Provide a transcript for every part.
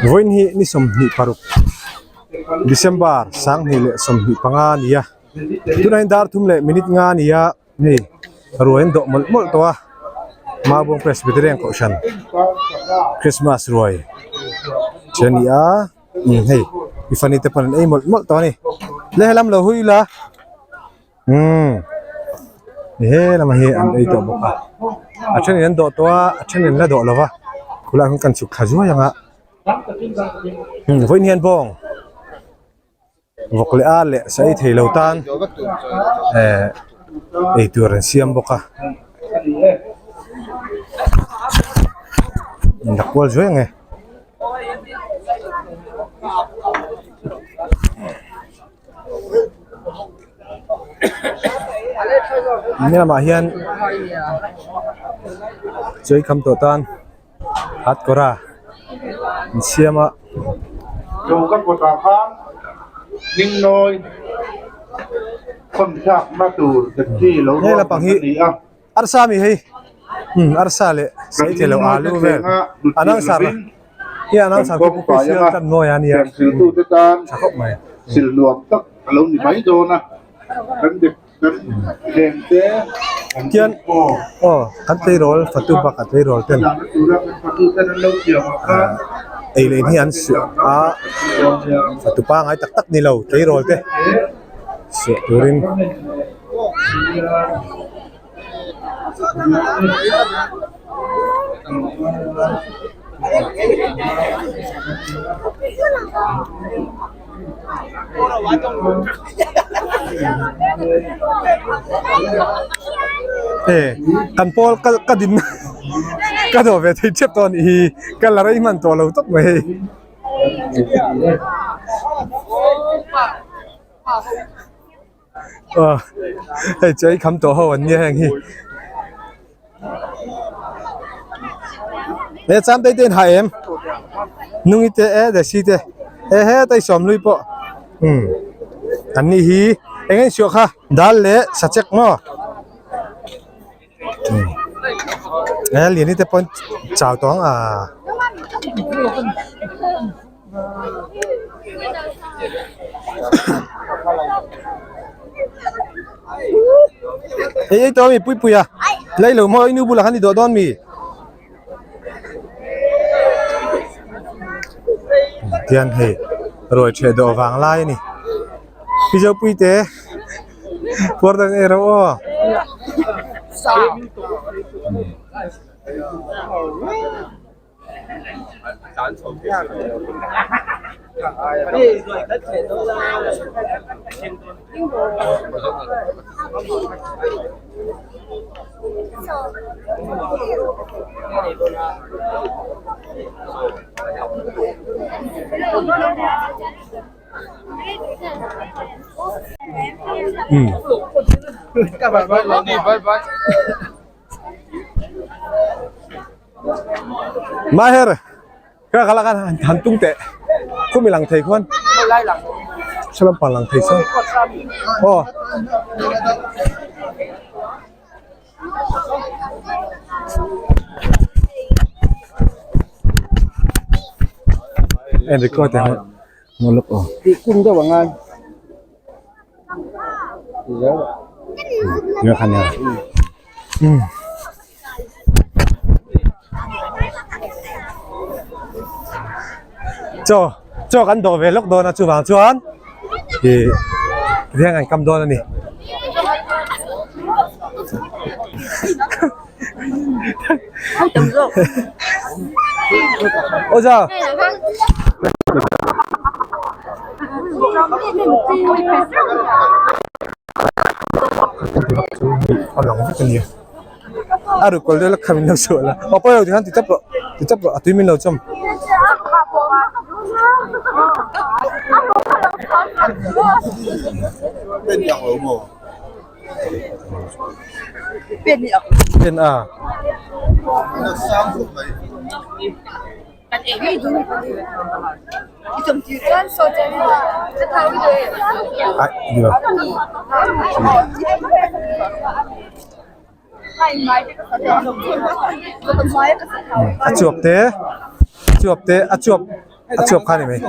Vawiin hi ni 26 December 2025 a ni a tunah hian dar thum leh minute nga a ni a hei ruai an dawh mawlh mawlh tawh a Mabuang Presbyterian Kohhran Christmas ruai che a ni a umm hei Tiffany te pawn an ei mawlh mawlh tawh a ni le helam lo hui ila. Umm he lamah hi an ei tawh bawk a a thenin an dawh tawh a a thenin an la dawh lo va khulaiah khan kan chhuk thla zuai ang a umm vawiin hian bawng vawk leh ar leh sa ei thei lo tan eh eitur an siam bawk a in la kual zuai ang e. Lamah hian chawi kham tawh tan hat kawra an siam a. Choka kawtah khan hmingnawi khawnthlakna tur taxi lo ruahman a ni a. Arsa mi hei arsa leh sawi thei lo alu vel an ang sar hi an ang sar khi special tlat mawi a nia tha khawp mai. Sil nuam tak a lo ni mai dawn a kan dep kan hleng te kan Tian aw kan tleirawl fatu bakah tleirawl ten ei leh in hi an suah a fatu pangai tak tak ni lo tleirawl te suah turin. He kan pawl ka ka din ka dawh ve thei tep tawh a nih hi ka la rei hman tawh lo tawp mai hei. Aw hei chu ei kham tawh ho an nia heng hi he cham te te in ha em nungi te e desi te he he tai sawm lui pawh umm an ni hi eng eng suah kha dal leh sachek maw he liani te pawn chau tawng a. Ei ei tawh a mi pui pui a lei lo maw i nu bulah khan i dawh dawn mi tian hei ruai ṭheh dawh vang lai a ni pi zo pui te puar dan ei ro aw. Maher ka kala khan han tung teh khumi lang thei khuan saw lampang lang thei saw aw. En record ang maw lawk aw. Tih kum deuh a ngai. Chaw chaw kan dawh ve lawk dawn a chuvang chuan ih riang an kam dawn a ni. Aw za. A lang vek a nia a ruk kawl deuh la kha min lo sual a aw pawi lo tikhan ti tap rawh ti tap rawh a tui min lo chawm. Pen a. Ai ni lo. A chuak te. chuap te a chuap a chuap kha ni mai.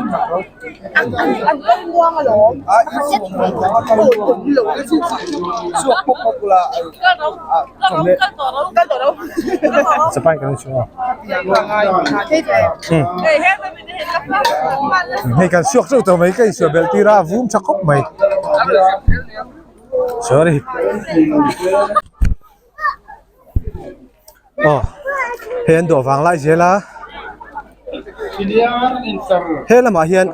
Chapai kan chu a. Hei kan suak chauh tawh mai ka insuah belh tir a a vum tha khawp mai. Sorry. Aw hei an dawh vang lai zel a he lamah hian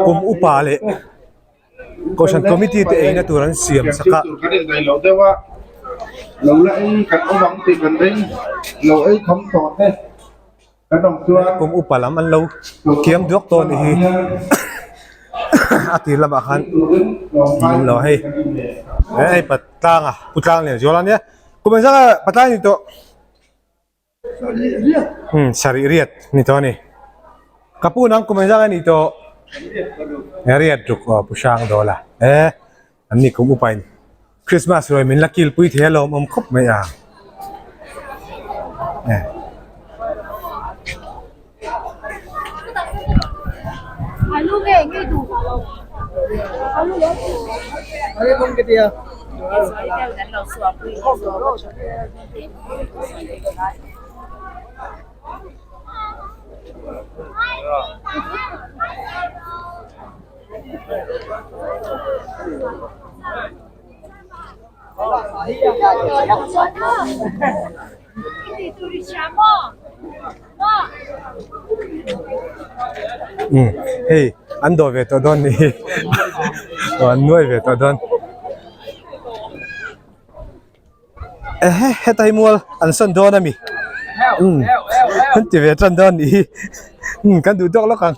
kum upa leh kohhran committee te eina tur an siam sak a. Kum upa lam an lo kiam duak tawh a nih hi a tir lamah khan an lo hei hei patlang a pu tlang lian zual a nia kum engzah nge patlang ni tawh umm sarih riat ni tawh a ni ka pu nang kum engzah nge ni tawh riat ruk aw pu hrang dawl a e An ni kum upain Christmas ruai min la kilpui thei a lawmawm khawp mai a. Umm hei an dawh ve tawh dawn ni hi aw an nuai ve tawh dawn ehe heta hi mual an sawn dawn a mi umm an ti ve tan dawn ni hi umm kan duh tawk lawk ang.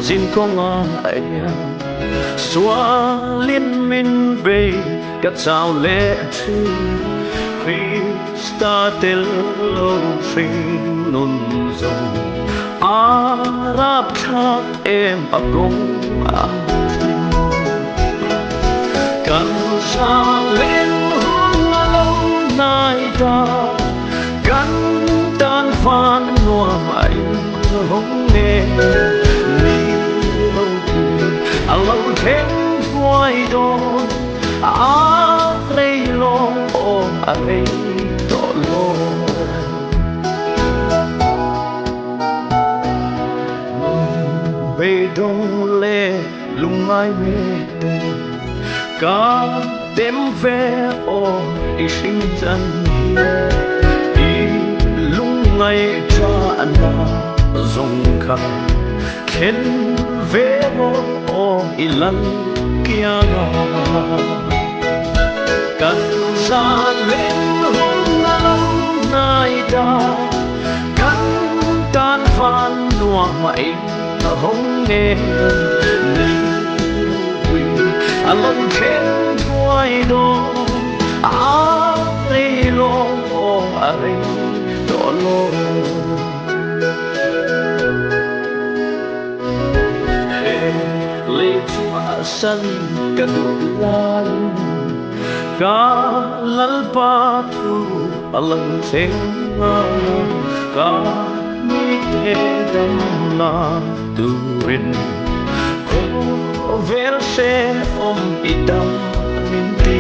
zin kawnga hian sualin min bei ka chau leh thin Krista tel lo hring nun zawng a rapthlak em a kawng a thim. Kan zalen hun a lo hnai ta, kan tan van nuam a inhawng nge ni lo pui a lo thleng thuai dawn, a rei lo aw a rei tawh lo. Beidawng leh lungngai mek te ka tem ve aw i hring chan hi i lungngai tha na zawng kha thlen ve rawh aw i lal kianga kan zalen hun a lo hnai ta. Kan tan van nuam a in a hawng nge ni ropui a lo thleng thuai dawn a rei lo aw a rei tawh lo. He lei chungah san ka duh laiin ka Lalpa thu a lo thleng a, ka mite damna turin khawvel hrehawm i dam min ti.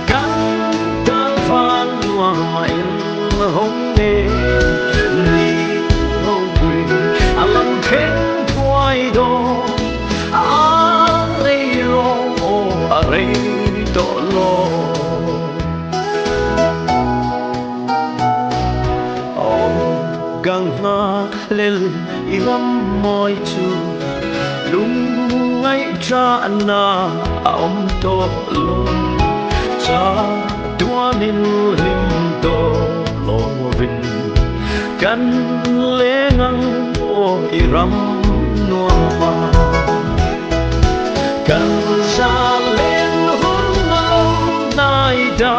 Kan tan van nuam a in hawng nge ni ropui a lo thleng thuai dawn a rei lo aw a rei tawh lo. Aw ka nghakhlel i ram mawi chu lungngaihṭahna a awm tawh lo. Cha tuanin hlim tawh lovin kan leng ang aw i ram nuam a. Kan zalen hun a lo hnai ta.